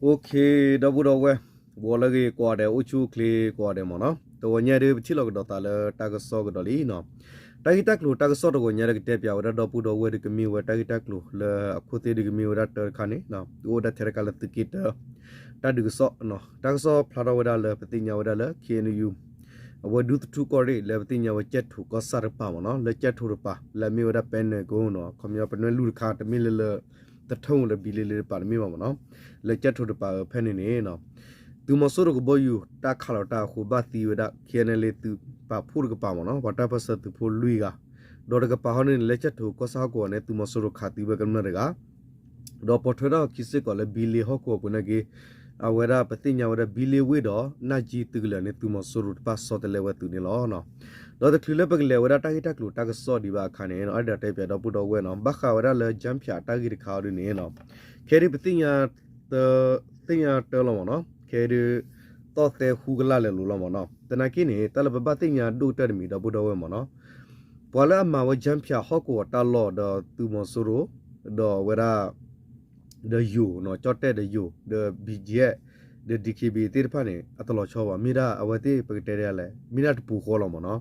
အိၣ်ခ့ ဒီပုၢ်ဒီဝဲၢ် ဂီၤလၢအဂ့ၤကိးဂၤဒဲး အိၣ်ဆူၣ်အိၣ်ချ့ကိးဂၤဒဲးမ့ၢ်နီၤ, တဂီၤညါဒီး ပထံၣ်လိာ်ကဒီးသးလၢတၢ်ကစီၣ်ကဒီးလံနီၤ. တၢ်ဂ့ၢ်တၢ်ကျိၤတၢ်ကစီၣ်တဂီၤညါဒီး ကတဲပၠးဝဲဒၣ်ဒီပုၢ်ဒီဝဲၢ်ဒီး ကမ့ၢ်ဝဲတၢ်ဂ့ၢ်တၢ်ကျိၤလၢအခိၣ်သ့ၣ်ဒီး ကမ့ၢ်ဝဲဒၣ်တၢတခါန့ၣ် အိၣ်ဝဲဒၣ်ထဲတခါလၢသုးက့တၢ တၢ်ဒုးကစီၣ်, တၢ်ကစီၣ်ဖျါထီၣ်ဝဲဒၣ်လၢ ပသ့ၣ်ညါဝဲဒၣ်လၢ ခ့ၣ်အဲၣ်ယူၣ် အဝဲဒူသထူၣ်ကီၢ်ရ့ၣ် လၢပသ့ၣ်ညါဝဲကၠဲၣ်ထိၣ်ကီၢ်ဆၣ်တကပၤမ့ၢ်နီၤ, လၢကၠဲၣ်ထိၣ်တကပၤ လၢအမ့ၢ်ဝဲဒၣ်ပဲနဲၣ်ကိနီၤ, ခီပညီပနွဲၣ်လူၢ်တခါ တမ့ၢ်လၢလၢ တထၢၣ်မူဒီးဘံလ့လ့တကပၤတမ့ၢ်ဘၣ်မ့ၢ်နီၤ, လၢကၠဲၣ်ထိၣ်တကပၤအဖဲန့ၣ်န့ၣ် သုးမီၤစိရိၤကဘီယူၤ တၢ်ခးလီၤတၢ်အဃိ ဘၣ်သံဝဲဒၣ် ခ့ၣ်အဲၣ်ယူၣ် သုးပာ်ဖှိၣ်တကပၤမ့ၢ်နီၤ, ပှၤတၢ်ပၢၢ်ဆၢသုးဖိလွံၢ်ဂၤ, ဒီးတကပၤဟီန့ၣ်န့ၣ် လၢကၠဲၣ်ထိၣ်ကီၢ်ဆၣ်ဟီၣ်ကဝီၤန့ၣ် သုးမီၤစိရိၤခးသံဝဲကမျၢၢ်တဂၤ ဒီးပိာ်ထွဲထီၣ်အခံစ့ၢ်ကီးလၢဘံလ့ဟီၣ်ကဝီၤပူၤနာ်က့ အဝဲဒၣ်ပသ့ၣ်ညါဝဲဒၣ် ဘံလ့ဝ့ၢ်ဒီး နၢ်ကၠံသုးကလၢၤန့ၣ် သုးမီၤစိရိၤတဖၣ်ဆီတလဲဝဲသုးန့ၣ်လီၤ. ဒီးတချုးလၢပကလဲၤဝဲဒၣ်တၢ်ဂ့ၢ်တၢ်ကျိၤတၢ်ကစီၣ်ဒံးဘၣ်အခါန့ၣ် အဲၣ်ဒိးတဲပၠးဒီပုၢ်ဒီဝဲၢ်နီၤ, ဘၣ်ဃးဝဲဒၣ်လၢ ကၠၢဖၠး တၢ်ဂ့ၢ်တခါအီၤဒ်န့ၣ် ခဲအံၤဒ်ပသ့ၣ်ညါ သ့ၣ်ညါတၢ်လီၤမ့ၢ်နီၤ, ခဲအံၤဒ် သီၣ်သဲဃုကလၢ်လဲၤလိၤလီၤမ့ၢ်နီၤ, သနာ်က့န့ၣ် တၢ်လၢပဘၣ်သ့ၣ်ညါဒိၣ်ကတၢၢ်တမံၤ ဒီပုၢ်ဒီဝဲၢ်မ့ၢ်နီၤ, ပှၤလၢအမၤဝဲ ကၠၢဖၠးဟီၣ်ကဝီၤတၢ်လီၢ်ဒီးသုးမီၤစိရိၤ ဒီးအဝဲဒၣ် ဒီးယိၤနီၤ, ကၠီၣ်တဲၣ်ဒီးယိၤ ဒီး ဘံကၠံ ဒီး ဒံၣ်ခ့ဘံ သ့ၣ်တဖၣ်န့ၣ် အတလီၤဆီဘၣ်, မ့ၢ်ဒၣ်အဝဲသ့ၣ်ပကတဲဒ်လဲၣ် မ့ၢ်ဒၣ်တပူၤဃီလီၤမ့ၢ်နီၤ,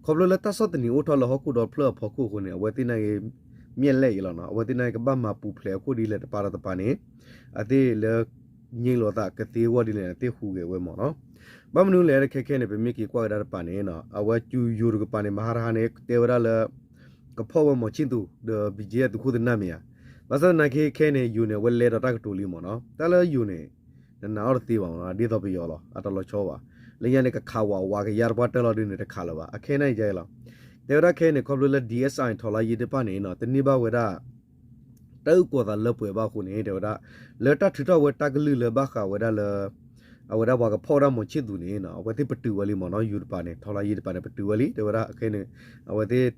ခီဖျိလၢတၢ်ဆီၣ်သနံးအိၣ်ထီၣ်လၢဟီၣ်ခိၣ်ဒီဖျၢၣ်အဖီခိၣ်အဃိန့ၣ် အဝဲသ့ၣ်နာ်က့ မျဲၢ်လဲၣ်အံၤလီၤနီၤ, အဝဲသ့ၣ်နာ်က့ကဘၣ်မၤပူၤဖျဲးအခိၣ်ဒ်လဲၣ်တပၤဒီးတပၤန့ၣ် အသ့ၣ်လၢ ငြိမ်လိာ်သးကသ့အဂီၢ်ဒ်လဲၣ်န့ၣ် အသ့ၣ်ဟူးဂဲၤဝဲမ့ၢ်နီၤ, ဘၣ်မနုၤလဲၣ်ခဲခဲန့ၣ် ပမ့ၢ်က့ၤကွၢ်ကဒါတပၤန့ၣ် အဝဲကၠူယိၤတကပၤန့ၣ် မဟါတဟါန့ၣ် တဲဝဲဒၣ်လၢ ကဖီၣ်ဝဲမီၤဆံၣ်သူး ဒီး ဘံကၠံ သုးခိၣ်သုးနၢ်မ့ၢ်ဧါ, ဘၣ်ဆၣ်သနာ်က့ခဲန့ၣ် ယိၤန့ၣ် အဝဲလဲဒီးတၢ်ကတိၤလံမ့ၢ်နီၤ, တၢ်လၢယိၤန့ၣ် နနာ်အီၤတသ့ဘၣ်မ့ၢ်နီၤ, ဒ်သိးပယီၤလီၤ အတလီၤဆီဘၣ်, လၢညါန့ၣ် ကခးဝးဝးကယါတပှၢ်တၢၢ်လီၤဒ်န့ၣ် တခးလၢၤဘၣ်, အခဲအံၤန့ၣ်ယဲလီၤ, တဲဝဲဒၣ်ခဲအံၤန့ၣ် ခီဖျိလၢ DSI ထောက်လှမ်းရေး တဖၣ်န့ၣ် တန့ၢ်ဘၣ်ဝဲဒၣ် တၢ်အုၣ်ကီၤသးလၢပှဲၤဘၣ်အဃိန့ၣ် တဲဝဲဒၣ် လၢတၢ်ထုးထီၣ်ဝဲတၢ်ကလုၢ်လၢဘၣ်ဃးဝဲဒၣ်လၢ အဝဲဒၣ်ပှၤကဖီၣ်ဝဲဒၣ်မီၤဆံၣ်သူးန့ၣ် အဝဲသ့ၣ်ပတုာ်ဝဲလံမ့ၢ်နီၤ, ယိၤတပၤန့ၣ် ထောက်လှမ်းရေး တပၤန့ၣ် ပတုာ်ဝဲလံ တဲဝဲဒၣ်အခဲန့ၣ် အဝဲသ့ၣ်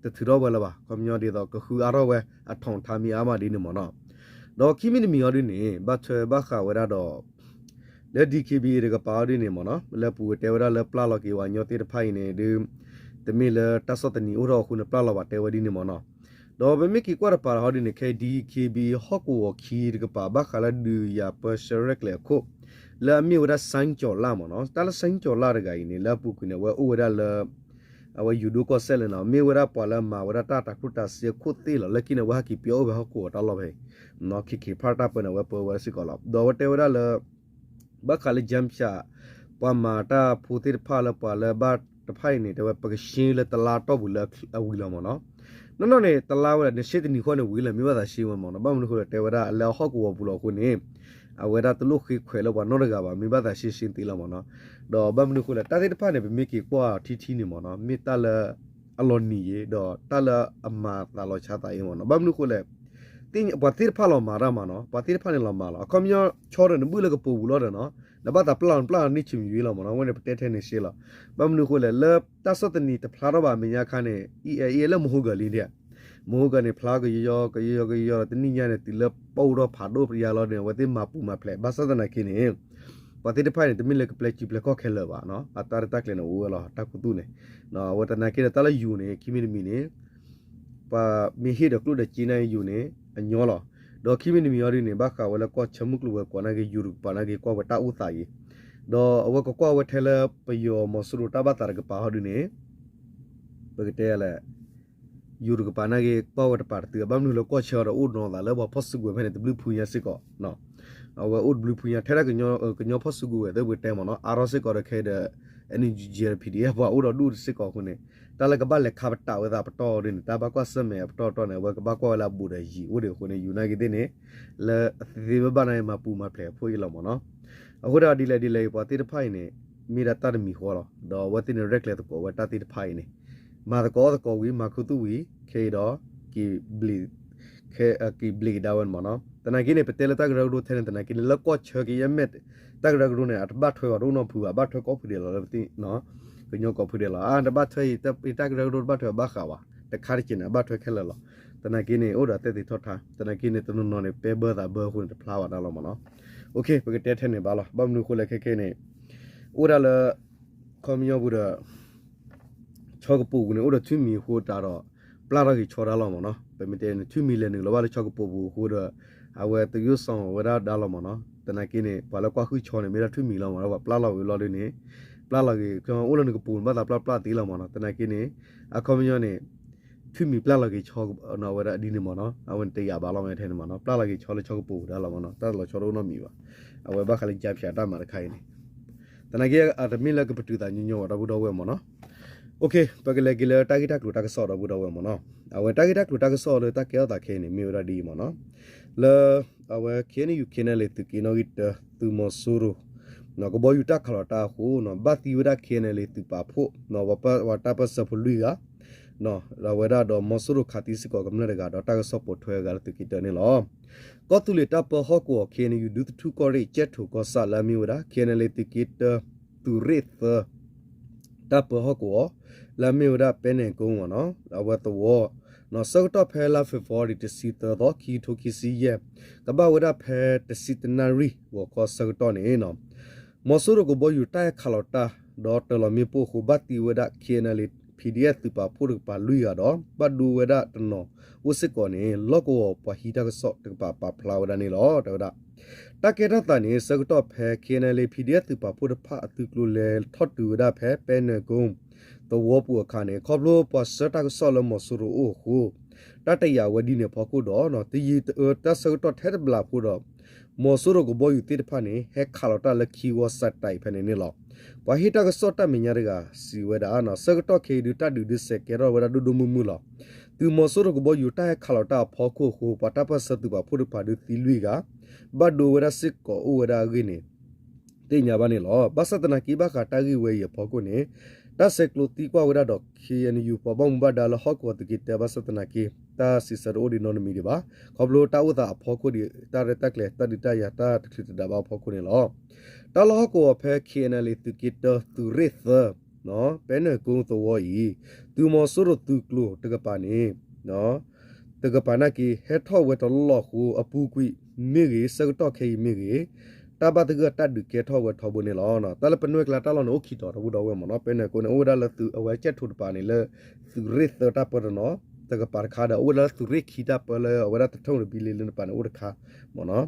တထုးထီၣ်ဝဲလၢၤဘၣ်, ခီပညီဒ်သိးကဃုအါထီၣ်ဝဲ အထောက်အထား မ့ၢ်အါမးဒ်န့ၣ်မ့ၢ်နီၤ, ဒီးခံမံၤတမံၤအီၤဒ်န့ၣ် ဘၣ်ထွဲဘၣ်ဃးဝဲဒၣ်ဒီး လၢ DKBA တကပၤအီၤဒ်န့ၣ်မ့ၢ်နီၤ, လၢပူၤဝဲတဲဝဲဒၣ်လၢပျၢ်လီၤက့ၤဝဲညီသ့ၣ်တဖၣ်အံၤန့ၣ်ဒုး တမ့ၢ်လၢတၢ်ဆီၣ်သနံးအိၣ်ထီၣ်အဃိန့ၣ် ပျၢ်လီၤဘၣ်တဲဝဲဒ်န့ၣ်မ့ၢ်နီၤ, ဒီးပမ့ၢ်က့ၤကွၢ်တပၤလီၤဟီဒ်န့ၣ် ခဲအံၤ DKBA ဟီၣ်ကဝီၤခံတကပၤ ဘၣ်ဃးလၢဒုးယၤပၢဆှၢရဲၣ်ကျဲၤအခိၣ် လၢအမ့ၢ်ဝဲဒၣ် စဲကၠီၤလၢ် မ့ၢ်နီၤ, တၢ်လၢ စဲကၠီၤလၢ် တဂၤအံၤန့ၣ် လၢအပူၤကွံာ်န့ၣ် အဝဲအိၣ်ဝဲဒၣ်လၢ အဝဲယိၤဒိၣ်ကီၢ်စဲၣ်လၢနီၤ, မ့ၢ်ဝဲဒၣ်ပှၤလၢအမၤဝဲဒၣ်တၢ်တၤကျိၣ်တၤစ့အခိၣ်သ့ၣ်လီၤ. လၢခံန့ၣ် အဝဲဟဲက့ၤပၠီအိၣ်ဝဲဟီၣ်ကဝီၤတၢ်လီၢ်ဖဲအံၤ, ခံခံဖၣ်တၢ်ပၢန့ၣ် အဝဲပၢဝဲစ့ၢ်ကီးလီၤ. ဒီးအဝဲတဲဝဲဒၣ်လၢ ဘၣ်ဃးလၢ ကၠၢဖၠး ပှၤမၤတၢ်ဖိသ့ၣ်တဖၣ်လၢပှၤလၢဘၣ်တဖၣ်အံၤန့ၣ် တဲဝဲပကရှ့လၢတလါတီၢ်ပူၤလၢအဝံၤလီၤမ့ၢ်နီၤ, နီၢ်နီၢ်န့ၣ် တလါဝဲဒၣ် နရှ့တနံၤဃီန့ၣ်ဝံၤလီၤ မ့ၢ်ဘၣ်သးရှ့ဝဲမ့ၢ်နီၤ, ဘၣ်မနုၤဃိလၢတဲဝဲဒၣ်လၢအဟီၣ်ကဝီၤပူၤလီၤအဃိန့ၣ် အဝဲဒၣ်တလိၣ်ဃ့ခွဲးလၢပှၤနီတဂၤဘၣ် မ့ၢ်ဘၣ်သးရှ့ရှ့သ့လီၤမ့ၢ်နီၤ, ဒီးဘၣ်မနုၤဃိလဲၣ် တၢ်သ့ၣ်တဖၣ်န့ၣ် ပမ့ၢ်က့ၤကွၢ်ထံထံန့ၣ်မ့ၢ်နီၤ မ့ၢ်တၢ်လၢ အလီၤနံၤယံၤ ဒီးတၢ်လၢအမၤသးလီၤဆါသးအံၤမ့ၢ်နီၤ, ဘၣ်မနုၤဃိလဲၣ် ပှၤသ့ၣ်တဖၣ်လီၤမၤတၢ်မ့ၢ်နီၤ, ပှၤသ့ၣ်တဖၣ်န့ၣ်လီၤမၤလီၤ, အခီပညီဆီဒီးနဘုၣ်လၢကပိာ်ပူၤလီၤဒီးနီၤ, နဘၣ်သးပျၢ်လီၤ နပျၢ်လီၤန့ၢ်ဆံးမံၤဝံၤလီၤမ့ၢ်နီၤ, အဝဲန့ၣ်ပတဲထဲန့ၣ်ရှဲလီၤ, ဘၣ်မနုၤဃိလဲၣ် လၢတၢ်ဆီၣ်သနံးတဖျါထီၣ်ဘၣ်အမဲာ်ညါခါန့ၣ် အံၤအဲၣ်အံၤအဲၣ်လၢမဟိဂၤလံဒၣ် မဟိဂၤန့ၣ် ဖျါကယီကယီကယီဒီး တနံၣ်ညါန့ၣ် တုၤလၢပအိၣ်ထီၣ်ဖးဒိၣ်ပယါလီၤန့ၣ် အဝဲသ့ၣ်မၤပူၤမၤဖျဲး ဘၣ်ဆၣ်သနာ်က့န့ၣ် ပှၤသ့ၣ်တဖၣ်န့ၣ် တမ့ၢ်လၢကပျဲစုပျဲကီၢ်ခဲလၢာ်ဘၣ်နီၤ, အတၢ်ရဲၣ်တၢ်ကျဲၤန့ၣ်အိၣ်ဝဲလီၤ တၢ်ခူသူၣ်န့ၣ်, အဝဲသနာ်က့ဒီး တၢ်လၢယိၤန့ၣ် ခံမံၤတမံၤန့ၣ် ပှၤမ့ၢ်ဟ့ၣ်ဒီးကျိၣ်ဒီးစ့န့ၣ် ယိၤန့ၣ် အညီလီၤ, ဒီးခံမံၤတမံၤအီၤဒ်န့ၣ် ဘၣ်ဃးဝဲလၢကီၢ်ဆၢမုၢ်ကျိၤဝဲၤကွာ်နာ်က့ ယိၤတကပၤနာ်က့ ကွၢ်ဝဲတၢ်အိၣ်သးယံၤ, ဒီးအဝဲကကွၢ်ဝဲထဲလၢ ပယီၤမီၤစိရိၤတၢ်ဘၣ်သးတကပၤအီၤဒ်န့ၣ် ပကတဲလဲၣ် ယိၤတကပၤနာ်က့ ကွၢ်ဝဲတပၤတသ့ ဘၣ်မနုၤလၢကီၢ်ဆၢအီၤဒီး အိၣ်နီၤသးလၢပှၤဖီၣ်စုကဝဲၤဖဲန့ၣ် တဘျုးဖုညါစ့ၢ်ကီး, အဝဲအိၣ်တဘျုးဖုညါ ထဲဒၣ်ကညီဖီၣ်စုကဝဲၤသ့ၣ်ပကတဲမ့ၢ်နီၤ အါထီၣ်စ့ၢ်ကီးဒီးခဲအံၤဒီး NUG PDF ပှၤအိၣ်ဒီးဒူၣ်စ့ၢ်ကီးအဃိန့ၣ် တၢ်လၢကဘၣ်လဲၤခါပတာ်ဝဲသးပတီၢ်ဒ်န့ၣ် တၢ်ဘၣ်ကွၢ်ဆၢၣ်မဲာ်အပတီၢ်တီၢ်န့ၣ် အဝဲကဘၣ်ကွၢ်ဝဲလၢအဘူးဒီးယံၤအိၣ်ဒံးအဃိန့ၣ် ယိၤနာ်က့သ့ၣ်န့ၣ် လၢအသ့သ့ဘၣ်ဘၣ်နာ်က့ မၤပူၤမၤဖျဲးအဖိအံၤလီၤမ့ၢ်နီၤ, အဃိဒီးဒ်လဲၣ်ဒ်လဲၣ်အံၤ ပှၤသ့ၣ်တဖၣ်အံၤန့ၣ် မ့ၢ်ဒၣ်တၢ်တမံၤဃီလီၤ ဒီးအဝဲသ့ၣ်န့ၣ် ရဲၣ်ကျဲၤသကိးဝဲတၢ်သ့ၣ်တဖၣ်အံၤန့ၣ် မၤသကိးအီၣ်သကိးဝံၤ မၤခူသူၣ်ဝံၤ ခဲအံၤဒီး က့ၤဘျံးကဒါဝဲန့ၣ်မ့ၢ်နီၤ, သနာ်က့န့ၣ် ပတဲလၢတၢ်ကရၢကရိထဲန့ၣ် သနာ်က့န့ၣ် လၢကီၢ်ဆၢကယဲၢ်မဲာ် တၢ်ကရၢကရိန့ၣ် အတဘၣ်ထွဲဘၣ်တအိၣ်နီတဖုဘၣ် ဘၣ်ထွဲကိးဖုဒဲးလီၤလၢပသ့ၣ် ကညီကိးဖုဒဲးလီၤ အတဘၣ်ထွဲအံၤ တၢ်ကရၢကရိတဘၣ်ထွဲဘၣ်ဃးဘၣ် တခါတက့ၢ်န့ၣ် အဘၣ်ထွဲခဲလၢာ်လီၤ, သနာ်က့န့ၣ် အိၣ်ဒီးသက်သေထီၣ်ထား သနာ်က့န့ၣ် တနီၤနီၤန့ၣ် ပဲဘၢသးဘၢအဃိန့ၣ် တဖျါဘၣ်တၢ်လီၤမ့ၢ်နီၤ, ပကတဲထဲန့ၣ်ဘၣ်လီၤ ဘၣ်မနုၤအဃိလဲၣ်ခဲခဲန့ၣ် အိၣ်ဒၣ်လၢ ခီပညီပူၤဒီး ဆီကပိာ်ပူၤန့ၣ် အိၣ်ဒီးထွံၣ်မံၤအဃိတးဒီး ပျၢ်ထီၣ်က့ၤဆီတၢ်လီၤမ့ၢ်နီၤ, ပမ့ၢ်တဲန့ၣ် ထွံၣ်မံၤလဲၤနုာ်လီၤဘၣ်လၢဆီကပိာ်ပူၤအဃိဒီး အဝဲသယိၣ်စီၤဝဲဒၣ်ဒါလီၤမ့ၢ်နီၤ. သနာ်က့န့ၣ် ပှၤလၢကွၢ်ဟုၣ်ဆီန့ၣ် မ့ၢ်ဒၣ်ထွံၣ်မံၤလီၤမ့ၢ်နီၤ. ပှၤပျၢ်လီၤဝံၤလီၤဒုန့ၣ် ပျၢ်လီၤဂ့ၤ အိၣ်လၢနကပူၤန့ၣ် ဘၣ်သးပျၢ်ပျၢ်သ့လီၤမ့ၢ်နီၤ. သနာ်က့န့ၣ် အခီပညီန့ၣ် ထွံၣ်မံၤပျၢ်လီၤက့ၤဆီ ဝဲဒၣ်ဒ်န့ၣ်မ့ၢ်နီၤ. အဝဲန့ၣ်တယာ်ဘၣ်လီၤ မ့ၢ်ထဲန့ၣ်မ့ၢ်နီၤ. ပျၢ်လီၤက့ၤဆီလၢဆီကပူၤဒၣ်လီၤမ့ၢ်နီၤ. တၢ်လီၤဆီတအိၣ်နီတမံၤဘၣ်. အဝဲဘၣ်ဃးလၢ ယါဖၠး တၢ်မၤတခါအံၤန့ၣ် သနာ်က့ အတမ့ၢ်လၢကပတုာ်သးညီညီဘၣ် ဒီပုၢ်ဒီဝဲၢ်မ့ၢ်နီၤ. ပကလဲၤက့ၤလၢတၢ်ဂ့ၢ်တၢ်ကျိၤတၢ်ကစီၣ် ဒီပုၢ်ဒီဝဲၢ်မ့ၢ်နီၤ. အဝဲတၢ်ဂ့ၢ်တၢ်ကျိၤတၢ်ကစီၣ်လၢတၢ်ကဲထီၣ်သးခဲအံၤန့ၣ် မ့ၢ်ဝဲဒၣ်ဒ်အံၤမ့ၢ်နီၤ. လၢ အဝဲ ခ့ၣ်အဲၣ်ယူၣ် ခ့ၣ်အဲၣ်ယူၣ် သုးက့နီၣ်ဂံၢ်တၢ သုးမီၤစိရိၤ ကဘီယူၤတၢ်ခးလီၤတၢ်အဃိ ဘၣ်သံဝဲဒၣ် ခ့ၣ်အဲၣ်ယူၣ် သုးပာ်ဖှိၣ် ပှၤတၢ်ပၢၢ်ဆၢဖိလွံၢ်ဂၤ အဝဲဒၣ်ဒီးမီၤစိရိၤခးသံစ့ၢ်ကီးကမျၢၢ်တဂၤ ဒီးတၢ်ကစီၣ်ပိာ်ထွဲအဂၤလၢသုးက့တၢန့ၣ်လီၤ. ကီၢ်သူလ့ၤတၢ်ပၢဟီၣ်ကဝီၤ ခ့ၣ်အဲၣ်ယူၣ် ဒူသထူကီၢ်ရ့ၣ် ကၠဲၣ်ထိၣ်ကီၢ်ဆၣ်လၢအမ့ၢ်ဝဲဒၣ် ခ့ၣ်အဲၣ်ယူၣ် သုးက့တၢ သုးရ့ၣ်သၢ တၢ်ပၢဟီၣ်ကဝီၤ လၢအမ့ၢ်ဝဲဒၣ်ပဲနဲၣ်ကိမ့ၢ်နီၤ အဝဲသဝီ ဆၢကတီၢ်ဖဲလါ February တဆံသၢသီ ခံကထိခံဆံယဲၢ် ကဘၣ်ဝဲဒၣ်ဖဲတဆံတနၣ်ရံၣ် ဂီၤခီဆၢကတီၢ်န့ၣ် မီၤစိရိၤကဘီယူၤတၢ်ဟဲခးလီၤတၢ် ဒီးတၢၤလီၤမ့ၣ်ပိၢ်အဃိ ဘၣ်သံဝဲဒၣ် ခ့ၣ်အဲၣ်ယူၣ် PDF သုးပာ်ဖှိၣ်တကပၤလွံၢ်ဂၤဒီး ဘၣ်ဒိဝဲဒၣ်တနီၤအိၣ်စ့ၢ်ကီးန့ၣ် လီၢ်ကဝီၤပှၤဟံးတၢ်ကစီၣ်တကပၤပာ်ဖျါဝဲဒၣ်န့ၣ်လီၤ. တဲဝဲဒၣ် တၢ်ကဲထီၣ်သးန့ၣ် ဆၢကတီၢ်ဖဲ ခ့ၣ်အဲၣ်ယူၣ် PDF သုးပာ်ဖှိၣ်တဖၣ်အသုးကျိၤလဲၤထီၣ်တုၤဝဲဒၣ်ဖဲ ပဲနဲၣ်ကိ သဝီပူၤအခါန့ၣ် ခီဖျိပှၤဆှၢတၢ်ကစီၣ်လၢမီၤစိရိၤအိၣ်အဃိ တၢ်တယာ်ဝဲဒ်န့ၣ်အဖီခိၣ်ဒီး တယံာ်တၢ်ဆၢကတီၢ်ထဲတဘျီဖိဒီး မီၤစိရိၤကဘီယူၤသ့ၣ်တဖၣ်န့ၣ် ဟဲခးလီၤတၢ်လၢခံဝီစဲးတၢ်အံၤဖဲန့ၣ်န့ၣ်လီၤ. ပှၤဟ့ၣ်တၢ်ကစီၣ်တၢ်မဲာ်ညါတဂၤစံးဝဲဒၣ် ဆၢကတီၢ်ခဲအံၤဒုးတၢ်ဒုးဒုးစဲးကဲထီၣ်ဝဲဒၣ်ဒိၣ်ဒိၣ်မုၢ်မုၢ်လီၤ. သုးမီၤစိရိၤကဘီယူၤတၢ်ဟဲခးလီၤတၢ်အဖီခိၣ်အဃိ ပှၤတၢ်ပၢၢ်ဆၢသုးပာ်ဖှိၣ်တကပၤဒုးသံလွံၢ်ဂၤ ဘၣ်ဒိဝဲဒၣ်စ့ၢ်ကီးအိၣ်ဝဲဒၣ်အဂ့ၢ်န့ၣ် သ့ၣ်ညါဘၣ်န့ၣ်လီၤ. ဘၣ်ဆၣ်သနာ်က့ဘၣ်ဃးတၢ်ဂ့ၢ်ဝဲအံၤအဖီခိၣ်န့ၣ် တၢ်ဆဲးကျိးသံကွၢ်ဝဲဒၣ်ဒီး ခ့ၣ်အဲၣ်ယူၣ် ပှၤဘၣ်မူဘၣ်ဒါလၢဟီၣ်ကဝီၤသုးက့တၢ ဘၣ်ဆၣ်သနာ်က့ တၢ်စံးဆၢတအိၣ်ဒံးနီတမံၤဒံးဘၣ်. ခီဖျိတၢ်အိၣ်သးအဖီခိၣ်ဒီး တၢ်ရဲၣ်တၢ်ကျဲၤ တၢ်ဒုးတၢ်ယၤ တၢ်တချုးတဒါဘၣ်အဖီခိၣ်န့ၣ်လီၤ. တၢ်လီၢ်ဟီၣ်ကဝီၤဖဲ ခ့ၣ်အဲၣ်ယူၣ် သုးက့တၢ သုးရ့ၣ်သၢ ပဲနဲၣ်ကိသဝီအံၤ သုးမီၤစိရိၤသုးကျိၤတကပၤန့ၣ် တကပၤနာ်က့ ဟဲထီၣ်ဝဲတလီၢ်အဃိ အပူၤကွံာ်မ့ၢ်ဂ့ၤ ဆၢကတီၢ်ခဲအံၤမ့ၢ်ဂ့ၤ တၢ်ဘၣ်သဂၢၢ်တၢ်ဒုးကဲထီၣ်ဝဲထီဘိန့ၣ်လီၤ. တၢ်လၢပဲနဲၣ်ကျါတၢ်လီၢ်န့ၣ် အိၣ်ခံတီၤ ဒီပုၢ်ဒီဝဲၢ်မ့ၢ်နီၤ. ပဲနဲၣ်ကိန့ၣ် အိၣ်ဝဲဒၣ်လၢသုးအဝဲကၠဲၣ်ထိၣ်တပၤန့ၣ် လၢသုးရ့ၣ်သၢတၢ်ပၢတနီၤ တကပၤတခါဒီး အိၣ်ဝဲဒၣ်လၢသုးရ့ၣ်ခံတၢ်ပၢလၢအဝဲဒၣ်တထိၣ်တဘံလ့လၢတပၤန့ၣ် အိၣ်တခါမ့ၢ်နီၤ.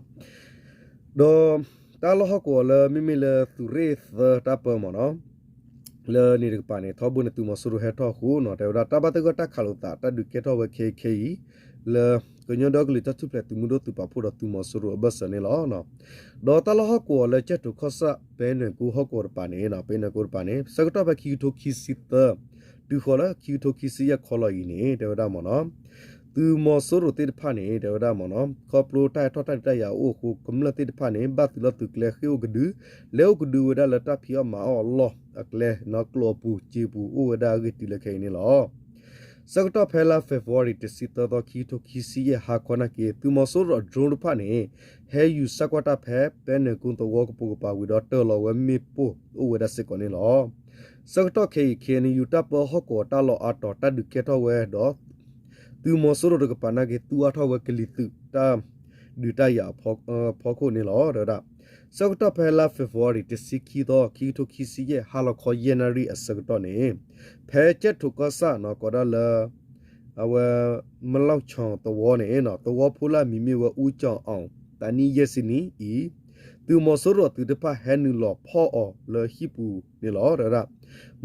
ဒီးတၢ်လီၢ်ဟီၣ်ကဝီၤလၢမ့မ့ၢ်လၢသုးရ့ၣ်သၢတၢ်ပၢမ့ၢ်နီၤ လၢန့ၣ်တကပၤန့ၣ် ထီဘိန့ၣ် သုးမီၤစိရိၤဟဲထီၣ်အဃိနီၤ တဲဝဲဒၣ်တၢ်ဘၣ်သဂၢၢ်တၢ်ခးလိာ်သး တၢ်ဒုးကဲထီၣ်ဝဲခဲအံၤခဲအံၤ လၢကညီဒီကလုာ်တၢ်ထူၣ်ဖျဲးသုးမုၢ်ဒိၣ်သုးပာ်ဖှိၣ်ဒီးသုးမီၤစိရိၤအဘၢၣ်စၢၤန့ၣ်လီၤ. ဒီးတၢ်လီၢ်ဟီၣ်ကဝီၤလၢကၠဲၣ်ထိၣ်ကီၢ်ဆၣ် ပဲနဲၣ်ကိဟီၣ်ကဝီၤတပၤန့ၣ် ပဲနဲၣ်ကိတပၤန့ၣ် ဆၢကတီၢ်ဖဲခံကထိခံဆံသၢ တုၤဃီၤလၢခံကထိခံဆံယဲၢ်ခီလီၤအံၤန့ၣ် တဲဝဲဒၣ်မ့ၢ်နီၤ သုးမီၤစိရိၤသ့ၣ်တဖၣ်န့ၣ် တဲဝဲဒၣ်မ့ၢ်နီၤ ခီဖျိတၢ်ဟဲထီၣ်တၢ်ဒုးတၢ်ယၤအအိၣ်အဃိ ကမျၢၢ်သ့ၣ်တဖၣ်န့ၣ် ဘၣ်သုးလီၢ်သုးကျဲ ဃ့ၢ်အိၣ်ကဒု လဲၤအိၣ်ကဒုဝဲဒၣ်လၢတၢ်ဖံးအီၣ်မၤအီၣ်အလီၢ်အကျဲ ကျိးအပူၤစ့ပူၤ အိၣ်ဝဲဒၣ်အဂ့ၢ်တုၤလၢခဲအံၤန့ၣ်လီၤ. ဆၢကတီၢ်ဖဲလါ February တဆံသၢသီ ခံကထိခံဆံယဲၢ် ဟါခီနာ်က့ သုးမီၤစိရိၤအ drone တဖၣ်န့ၣ် ဟဲယူၤဆၣ်ကွၢ်တၢ်ဖဲ ပဲနဲၣ်ကိသဝီကပိာ်ကပၤဝံၤဒီး တၢၤလီၤဝဲမ့ၣ်ပိၢ်အိၣ်ဝဲဒၣ်စ့ၢ်ကီးန့ၣ်လီၤ. ဆၢကတီၢ်ခဲအံၤ ခ့ၣ်အဲၣ်ယူၣ် တၢ်ပၢဟီၣ်ကဝီၤတၢ်လီၢ်အါတီၤ တၢ်ဒုးကဲထီၣ်ဝဲဒီး သုးမီၤစိရိၤတကပၤနာ်က့ သူအါထီၣ်ဝဲကလံၤသုး တၢ်ဒုးတၢ်ယၤအဖီခိၣ်န့ၣ်လီၤ. တဲဝဲဒၣ် ဆၢကတီၢ်ဖဲလါ February တဆံခံသီ ခံကထိခံဆံယဲၢ် ဟါလီၤခီယဲၢ်နၣ်ရံၣ်အဆၢကတီၢ်န့ၣ် ဖဲကၠဲၣ်ထိၣ်ကီၢ်ဆၣ်နီၤ ကိးဒၣ်လၢ အဝဲ မလီၢ်ဆီသဝီန့ၣ် သဝီဖိလၢအမံၤမ့ၢ်ဝဲ အူကၠီၣ်အီၣ် သးနံၣ်ယဲၢ်ဆံနံၣ်အံၤ သုးမီၤစိရိၤအသုးတဖၣ်ဟဲနုာ်လီၤဖီၣ်အီၤလၢဟံၣ်ပူၤန့ၣ်လီၤ. တဲဝဲဒၣ်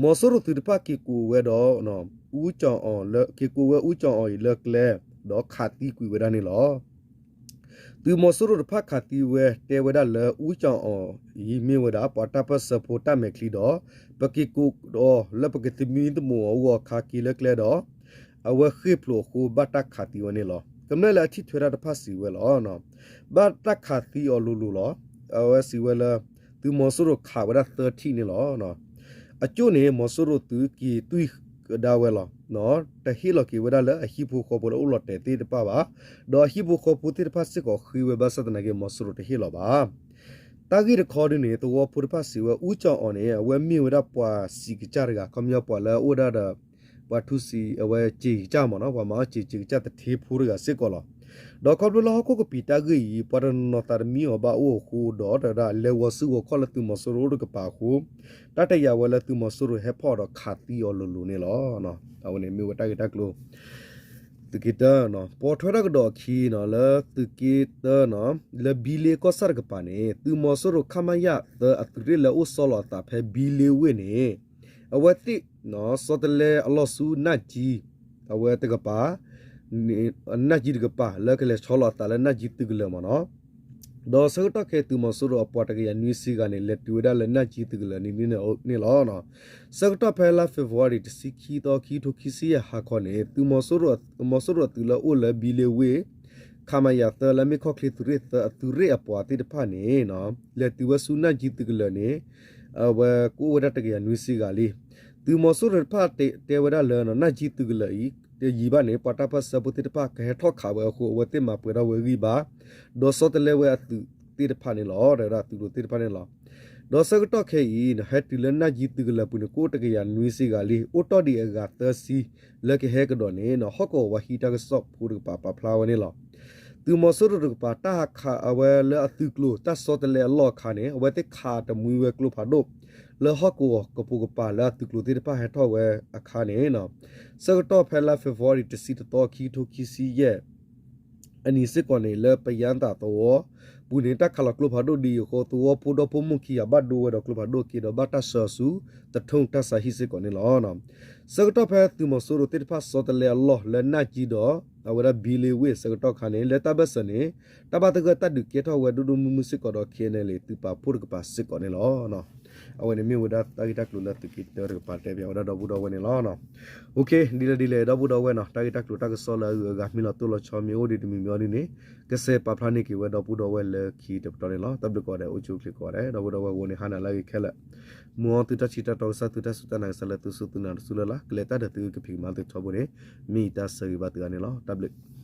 မီၤစိရိၤသုးတဖၣ်က့ၤကိးဝဲဒီး အူကၠီၣ်အီၣ်လၢ က့ၤကိးဝဲအူကၠီၣ်အီၣ်အံၤလၢကျဲ ဒီးခးသံကွံာ်ဝဲဒၣ်န့ၣ်လီၤ. သုးမီၤစိရိၤတဖၣ်ခးသံဝဲ တဲဝဲဒၣ်လၢအူကၠီၣ်အီၣ်အံၤ မ့ၢ်ဝဲဒၣ်ပှၤတၢ်ပၢၢ်ဆၢဖိတၢ်မဲာ်ချံဒီး ပက့ၤကိးအီၤလၢပကသမံသမိးအဂီၢ်အခါက့ၤလၢကျဲဒီး အဝဲဃ့ၢ်ဖျိးအဃိ ဘၣ်တၢ်ခးသံဝဲန့ၣ်လီၤ. ကမျၢၢ်လၢအထံၣ်ထွဲတၢ်တဖၣ်စံးဝဲလီၤ. ဘၣ်တၢ်ခးသံအီၤလိၤလိၤလီၤ. အဝဲစံးဝဲလၢ သုးမီၤစိရိၤခးဝဲဒၣ်သၢထံၣ်န့ၣ်လီၤ. အကၠိၣ်န့ၣ် မီၤစိရိၤသုးက့ၤသွံၣ်ကဒါဝဲလီၤ. တဟ့ၣ်လီၤက့ၤဝဲဒၣ်လၢအဟံၣ်ဖိဃီဖိလၢအိၣ်လီၤတဲာ်သ့ၣ်တဖၣ်ဘၣ်. ဒီးအဟံၣ်ဖိဃီဖိသ့ၣ်တဖၣ်စ့ၢ်ကီးဃ့ဝဲဘၣ်ဆၣ်သနာ်က့ မီၤစိရိၤတဟ့ၣ်လီၤဘၣ်. တၢ်ဂ့ၢ်တခီဒုန့ၣ် သဝီဖိတဖၣ်စံးဝဲ အူကၠီၣ်အီၣ်န့ၣ် အဝဲမ့ၢ်ဝဲဒၣ်ပှၤစံးကစၢ်တဂၤ ခီပညီပှၤလၢအအိၣ်ဝဲဒၣ်ဒီး ပှၤထူစံးအဝဲစံးကစၢ်မ့ၢ်နီၤ ပှၤမၤအီၣ်စံးကစၢ်သထ့ဖိတဂၤစ့ၢ်ကီးလီၤ. ဒီးခီဖျိလၢဟီၣ်ခိၣ်ကပံာ်တၢ်ဂ့ၢ်အံၤ ပှၤတနီၤနီၤသးတမံအီၤဘၣ်အိၣ်အဃိဒီး တဒၣ်လဲၤဝီၤစုကဝီၤခီၣ်လၢသုးမီၤစိရိၤအိၣ်တကပၤအဃိ တၢ်တယာ်ဝဲလၢသုးမီၤစိရိၤဟဲဖီၣ်ဒီးခးသံအီၤလိၤလိၤန့ၣ်လီၤ. အဝဲန့ၣ်မ့ၢ်ဝဲတၢ်ဂ့ၢ်တၢ်ကျိၤ သုးက့တၢ, ပိာ်ထွဲထီၣ်ကဒီးအခံန့ၣ် လၢသုးက့တၢန့ၣ် လၢဘံလ့ကီၢ်ဆၣ်တကပၤန့ၣ် သုးမီၤစိရိၤ ခမရ သၢ အသုးရ့ၣ်လၢအိၣ်ဆီလီၤအသးဖဲဘံလ့ဝ့ၢ်န့ၣ် အဝဲသ့ၣ် ဆီတလဲအလီၢ်ဆူနၢ်ကၠံ အဝဲတကပၤ နၢ်ကၠံတကပၤ လၢကလဲၤဆီလီၤအသးလၢနၢ်ကၠံသုးကလၢၤမ့ၢ်န့ၣ် ဒီးဆၢကတီၢ်ခဲအံၤ သုးမီၤစိရိၤအပှၤတကယၤနွံဆံဂၤန့ၣ် လဲၤတုၤဝဲဒၣ်လၢနၢ်ကၠံသုးကလၢၤန့ၣ်လီၤ. ဆၢကတီၢ်ဖဲလါ February တဆံခံသီ ခံကထိခံဆံယဲၢ်ဟါခီန့ၣ် သုးမီၤစိရိၤအသုးလၢအိၣ်လၢဘံလ့ဝ့ၢ် ခမရ သၢ လၢမ့ၢ်ခီၣ်ချ့သုးရ့ၣ်သၢ အသုးရ့ၣ်အပှၤသ့ၣ်တဖၣ်န့ၣ် လဲၤတုၤဝဲဆူနၢ်ကၠံသုးကလၢၤန့ၣ် အဝဲကအိၣ်ဝဲဒၣ်တကယၤနွံဆံဂၤလံ. သုးမီၤစိရိၤတဖၣ်တဲဝဲဒၣ်လၢ နၢ်ကၠံသုးကလၢၤအံၤ တယံာ်ဘၣ်န့ၣ် ပှၤတၢ်ပၢၢ်ဆၢဖိသ့ၣ်တဖၣ် ကဟဲထီၣ်ခးဝဲအဃိ အဝဲသ့ၣ်မၤပှဲၤထီၣ်ဝဲဂံၢ်ဘါ ဒီးဆီတလဲဝဲအသုးသ့ၣ်တဖၣ်န့ၣ်လီၤ. ဒီးသုးကျိၤသ့ၣ်တဖၣ်န့ၣ်လီၤ. ဒီးဆၢကတီၢ်ခဲအံၤ ဟဲတုၤလၢနၢ်ကၠံသုးကလၢၤပူၤန့ၣ် ကအိၣ်တကယၤနွံဆံဂၤလံ. အိၣ်တ့ၢ်ဒံးအဂၤသၢဆံ လၢကဟဲကဒီးန့ၣ် ဟီၣ်ကဝီၤဝါဟံၣ်တၢ်ကစီၣ်ဖိတကပၤ ပာ်ဖျါဝဲန့ၣ်လီၤ. သုးမီၤစိရိၤတကပၤ တၢ်ဟးခးအဝဲလၢအသုးကျိၤ တၢ်ဆီတလဲအလီၢ်အခါန့ၣ် အဝဲသ့ၣ်ခးတမှံဝဲကျိဖးဒိၣ် လၢဟီၣ်ကဝီၤကပိာ်ကပၤလၢအသုးကျိၤသ့ၣ်တဖၣ်ဟဲထီၣ်ဝဲအခါန့ၣ် ဆၢကတီၢ်ဖဲလါ February တဆံတသီ ခံကထိခံဆံယဲၢ် အနံၤစ့ၢ်ကီးန့ၣ်လၢပယါသးသဝီပူၤန့ၣ် တၢ်ခးလီၤကျိဖးဒိၣ်ဒ်အံၤအဃိ သဝီဖိဒီဖိမိၢ်ခံဂၤဘၣ်ဒိဝဲဒီးကျိဖးဒိၣ်အက့ဒီး ဘၣ်တၢ်ဆှၢအီၤဆူ သထူၣ်တၢ်ဆါဟံၣ်စ့ၢ်ကီးန့ၣ်လီၤ. ဆၢကတီၢ်ဖဲသုးမီၤစိရိၤသ့ၣ်တဖၣ်ဆီတလဲအလီၢ်လၢနၢ်ကၠံဒီး အဝဲဒၣ်ဘံလ့ဝ့ၢ်ဆၢကတီၢ်ခါန့ၣ် လၢတၢ်ဘၢၣ်စၢၤန့ၣ် တၢ်ဘၣ်သဂၢၢ်တၢ်ဒုးကဲထီၣ်ဝဲဒိၣ်ဒိၣ်မုၢ်မုၢ်စ့ၢ်ကီးဒီး ခဲအံၤန့ၣ်လံ သုးပာ်ဖှိၣ်တကပၤစ့ၢ်ကီးန့ၣ်လီၤ. အဝဲန့ၣ်မ့ၢ်ဝဲဒၣ်တၢ်ဂ့ၢ်တၢ်ကျိၤလၢသုးက့တၢတကပၤတဲပၠးဝဲဒၣ်ဒီပုၢ်ဒီဝဲၢ်န့ၣ်လီၤ. ဒ်လဲၣ်ဒ်လဲၣ် ဒီပုၢ်ဒီဝဲၢ်နီၤ တၢ်ဂ့ၢ်တၢ်ကျိၤတၢ်ကစီၣ်လၢအဂုၤအဂၤမ့ၢ်လီၤတိၢ်လီၤဆီမ့ၢ်အိၣ်ဒံးတမံၤမံၤအီၤဒ်န့ၣ် ကစဲးပာ်ဖျါန့ၢ်က့ၤဝဲဒီပုၢ်ဒီဝဲၢ်လၢခံတပတီၢ်န့ၣ်လီၤ. တၢ်ဘျုးကိးဂၤဒဲး အိၣ်ဆူၣ်အိၣ်ချ့ကိးဂၤဒဲး ဒီပုၢ်ဒီဝဲၢ်အဂီၢ်န့ၣ် ဟါနၤလၢအဂ့ၤခဲလၢာ် မုၢ်ဂီၤသုတၢ်ထံၣ်တၢ်တီကစၢ် သုတၢ်စူၢ်တၢ်နာ်ကစၢ်လၢသုစူၢ်သုနာ်တစူၢ်လၢ်လၢ် ကလဲၤတၢ်ဒီးသုကဖံးကမၤသုထီဘိန့ၣ် မ့ၢ်ယတၢ်ဆၢဂ့ၤဘၣ်သုဂၤန့ၣ်လီၤ. တၢ်ဘျုး